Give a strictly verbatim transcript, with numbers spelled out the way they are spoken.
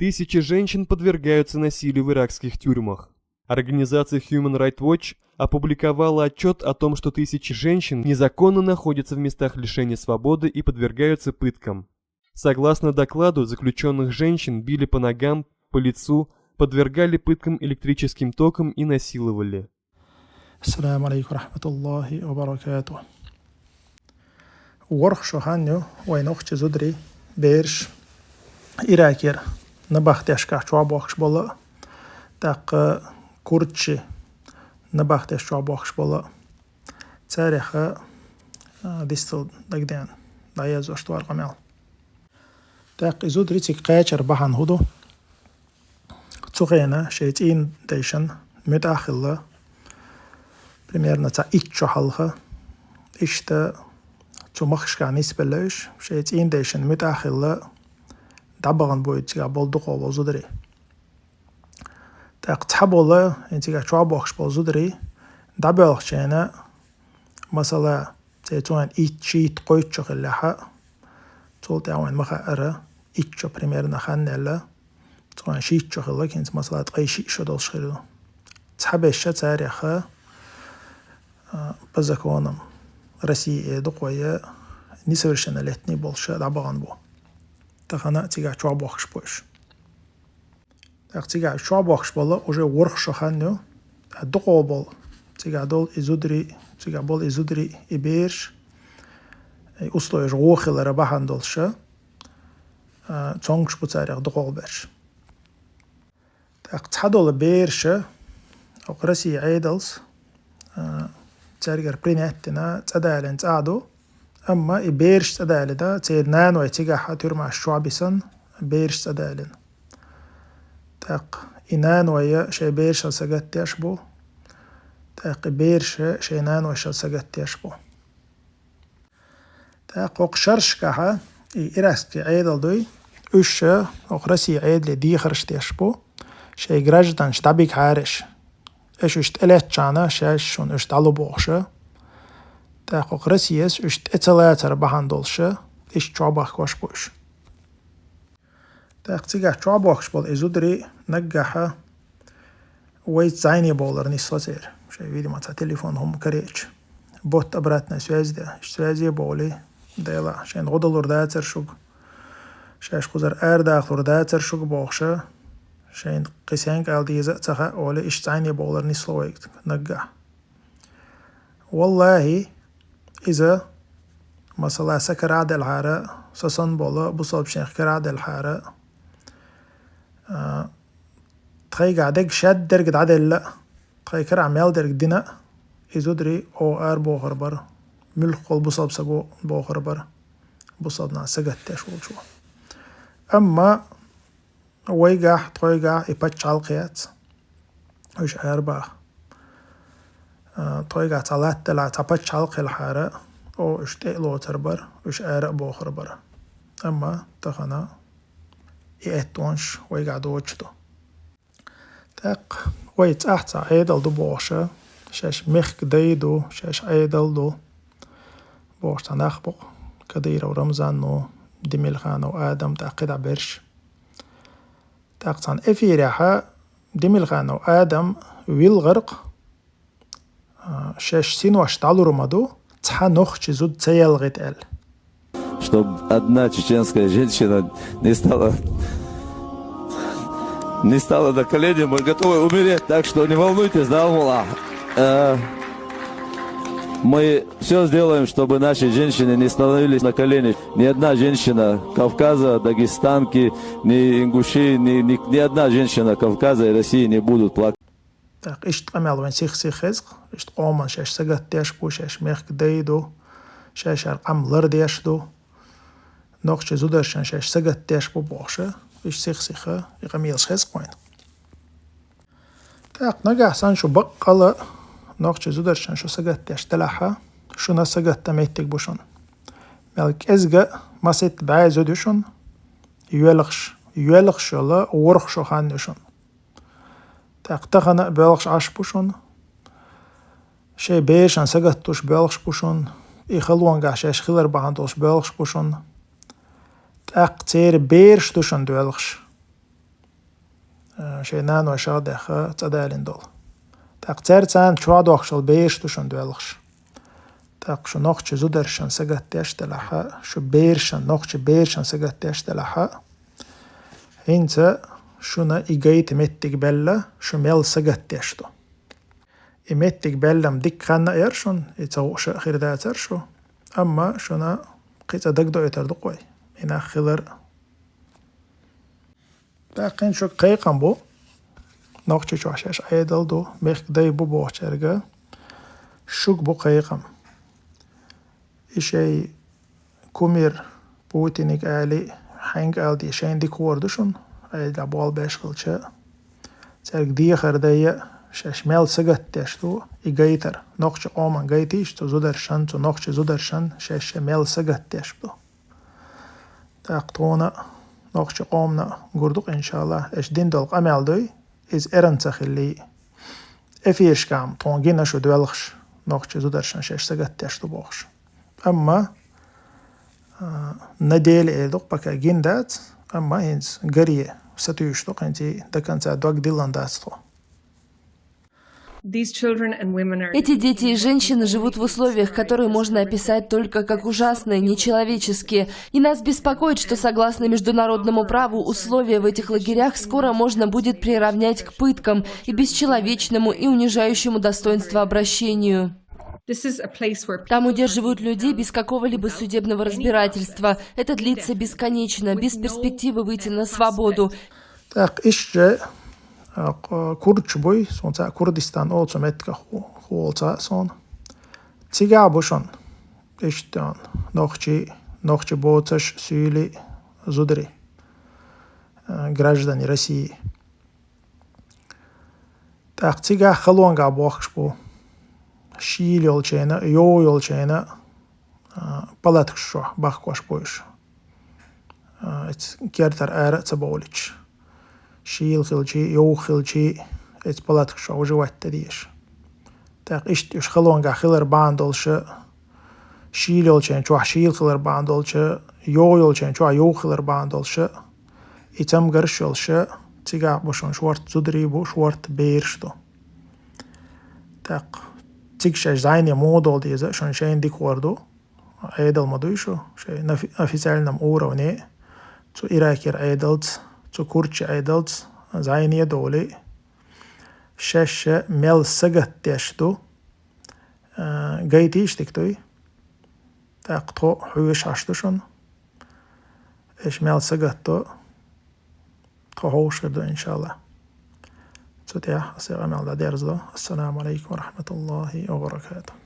Тысячи женщин подвергаются насилию в иракских тюрьмах. Организация Human Rights Watch опубликовала отчет о том, что тысячи женщин незаконно находятся в местах лишения свободы и подвергаются пыткам. Согласно докладу, заключенных женщин били по ногам, по лицу, подвергали пыткам электрическим током и насиловали. Ассаламу алейкум ва рахматуллахи ва баракатух. ВорхӀ шо хан ю вай нохчий зударий, бераш Иракера набахтешкахь чохь бохкуш болу, тӀаккха курдаш набахтеш чохь бохкуш болу. Царех а, дистал дагадеана дӀаязъеш ду вай къамел. ТӀаккха и зударий цига кхачар бахьана хӀун ду? Цу хенахь шайн цӀийнан дайшна муьтӀахь а хилла, примерно цхьа итт шо хьалха, иштта цу махкашкахь нисбелла уьш, шайн цӀийнан дайшна муьтӀахь а хилла, дӀабахана бу и цигахь болу дукхах болу зударий. ТӀаккха цхьаболу, и цигахь чохь бохкуш болу зударий, дӀабоьлхучу хенахь, масала, церан цу хенахь итт, шийтта, кхойтта шо хиллехь а, цул тӀаьхьа вайна ма хаьара, итт шо примерно хан яьлла, цу хенахь шийтта шо хилла, хӀинца, масала, ткъе шиъ шо долуш хир ду. Цхьаберш царех а, по законам России эр ду-кх вай, несовершеннолетний болуш дӀабахана бу. Тахана а цигахь чохь бохкуш бу уьш. ТӀаккха цигахь уьш чохь бохкуш болу уже ворхӀ шо хан ю. ТӀаккха дукхах болу цигахь долу и зударий, цигахь болу и зударий, и бераш, и условеш вон хилара бахьана долуш, а, цомгуш бу царех дукхах берш. ТӀаккха цхьадолу бераш, окху Россин Ӏедалс, а, цаьргара принять дина, цӀа далийна цӀахь ду, амма и бераш цӀа далийна, церан наной цигахь тюрьмаш чохь бисина, бераш цӀа далийна. ТӀаккха и наной шайн берашал сагатдеш бу, тӀаккха и бераш шайн наношал сагатдеш бу. ТӀаккха окху шерашкахь и иракский Ӏедал дуй, уьш окху Россин Ӏедале дехарш деш бу, шайн гражданаш дӀабигахьара уьш. Уьш тӀелеттачхьана шаьш шуна уьш дӀалу бохуш. ТӀаккха окху Россис уьш тӀе ца лацар бахьана долуш, иштта чохь бахкош бу уьш. ТӀаккха цигахь чохь бохкуш болу и зударий наггахь вайца зӀене бовлар нисло церан. Шайн, видимо, цхьа телефон хӀума карийча, бот обратной связи де, связи бовлий, Дела, шайна гӀо далур дацара шуьга, шаьш кхузара арадахалур дацара шуьга бохуш, шайна кхин сенга ала деза а ца хаьа олий, иштта зӀене бовлар нисло вайца наггахь. Валлахи, иза, масала, сан карахь делхьара, со санна болу бусалбанех карахь делхьара, а, тхайгахь дерг шадерг дӀаделла, тхайн карахь мел дерг дина, и зударий оха арабохур бара, муьлхха волу бусалба саго бохур бара, бусалба нах сагатдеш волчо. Амма вайгахь, тхойгахь и пачхьалкх яц, уьш арабаха. А, тхойгахь цхьа латта делахь, цхьа пачхьалкх хилахьара, оха уьш тӀе а лоцур бара, уьш ара а бохур бара. Амма тахана и аьттонаш вайгахь доцуш ду. ТӀаккха вай цӀахь цхьа Ӏедал ду бохуш, шаьш мехкан дай ду, шаьш Ӏедал ду бохуш цхьа нах бу-кх, Кадыров Рамзан, Демельханов Адам, тӀаккха кхидӀа берш. ТӀаккха цхьана эфирехь Демельханов Адам вилгӀарх, а, шаьш синош дӀалур ма ду, цхьа нохчи зуда ца ялхийта аьлла. Чтоб одна чеченская женщина не стала, не стала на колени, мы готовы умереть, так что не волнуйтесь, да, Аллах. Э, Мы все сделаем, чтобы наши женщины не становились на колени. Ни одна женщина Кавказа, дагестанки, ни ингуши, ни, ни, ни одна женщина Кавказа и России не будут плакать. ТӀаккха иштта къамел вайн сих-сих хеза-кх, иштта къоман шаьш сагатдеш бу, шаьш мехкан дай ду, шаьш хӀара къам лардеш ду, нохчи зударшна шаьш сагатдеш бу бохуш, иштта сих-сиха и къамелаш хеза-кх вайна. ТӀаккха нагахь санна шу баккъала нохчи зударшна шу сагатдеш делахь, шуна сагатдан меттиг бу шуна. Мел кӀезга а масийтта бӀе зуда ю шуна, йоьлхуш, йоьлхуш йолу ворхӀ шо хан ю шуна. ТӀаккха тахана а боьлхуш Ӏаш бу шуна. Шайн берашна сагатдеш боьлхуш бу шуна. И халонгахь шаьш хилар бахьана долуш боьлхуш бу шуна. ТӀаккха церан бераш ду шуна доьлхуш. шайн наной шагӀ даьхна цӀадалийна долу. ТӀаккха цаьрца чохь дохкуш долу бераш ду шуна доьлхуш. ТӀаккха шу нохчийн зударшна сагатдеш делахь а, шу берашна, нохчийн берашна сагатдеш делахь а, хӀинца шуна и гайта меттиг баьлла, шу мел сагатдеш ду. И меттиг баьлла-м дикка хан а яра шуна, и ца хууш а хир дацара шу, амма шуна кхин цкъа дагадоуьйтур ду-кх вай, и нах хилар. ТӀаккха хӀинца шуьга кхайкхам бу, Нохчийчохь шаьш Ӏедал ду, мехкан дай бу бохучаьрга, шуьга бу кхайкхам. И шайн кумир Путиниг али, хьаьнга ала деза, шайна дика хуур ду шуна, Ӏедалехь болх беш хилча. Цаьрга дехар дайа, шаьш мел сагатдеш ду и гайтар. Нохчийн къоман гайтийша цу зударшна, цу нохчийн зударшна шаьш мел сагатдеш ду. ТӀаккха тхуна нохчийн къомана гур ду-кх, иншаллахӀ, аша дина долу къамел дуй, иза эрна ца хилли. Эфирашкахь-м тхуна гина шу доьлхуш, нохчийн зударшна шаьш сагатдеш ду бохуш. Амма, а, на деле эр ду-кх, пока гина дац, амма хӀинца гаре сатуьйсуш ду-кх, хӀинца и до конца дог диллина дац тхо. These children and women are Эти дети и женщины живут в условиях, которые можно описать только как ужасные, нечеловеческие. И нас беспокоит, что, согласно международному праву, условия в этих лагерях скоро можно будет приравнять к пыткам и бесчеловечному и унижающему достоинство обращению. This is a place where Там удерживают людей без какого-либо судебного разбирательства. Это длится бесконечно, без перспективы выйти на свободу. ТӀаккха иштта, а, кх-, курдаш буй, суна цхьаъ Курдистан олу цу меттигах ху-, хуула цхьаъ суна. Цигахь бу шуна иштта нохчий, нохчий боцуш суьйлий зударий, а, граждане России. ТӀаккха цигахь халонгахь бохкуш бу. Шийла йолчеран, йовха йолчеран, а, палаткаш чохь бахкош бу уьш. А, эца кертара ара а ца бовлуьйтуш. Шийла хилчий, йовха хилчий, эца палаткаш чохь выживать дан дезаш. ТӀаккха иштта уьш халонгахь хилар бахьана долуша, шийла йолчеран чохь шийла хилар бахьана долуша, йовха йолчеран чохь йовха хилар бахьана долуша, и цамгарш йолуша, цигахь бу шуна шорта зударий бу, шорта бераш ду. ТӀаккха цига шаьш зӀене муха долу деза, шуна шайна дика хуур ду. Ӏедал ма дуй шу, шайн офи-, официальном уровне, цу Иракера Ӏедалца, цу курдийн Ӏедалца зӀене а довлий, шаьш мел сагатдеш ду, а, гайтийша дика дуй. ТӀаккха тхо хьоьжуш Ӏаш ду шуна. Аша мел сагатдо, тхо хьоьжуш хир ду, иншаллахӀ. Цу тӀехь аса къамел дӀадерзадо. Ассаламу Ӏалайкум ва рахьматуллахӀи ва баракатухӀ.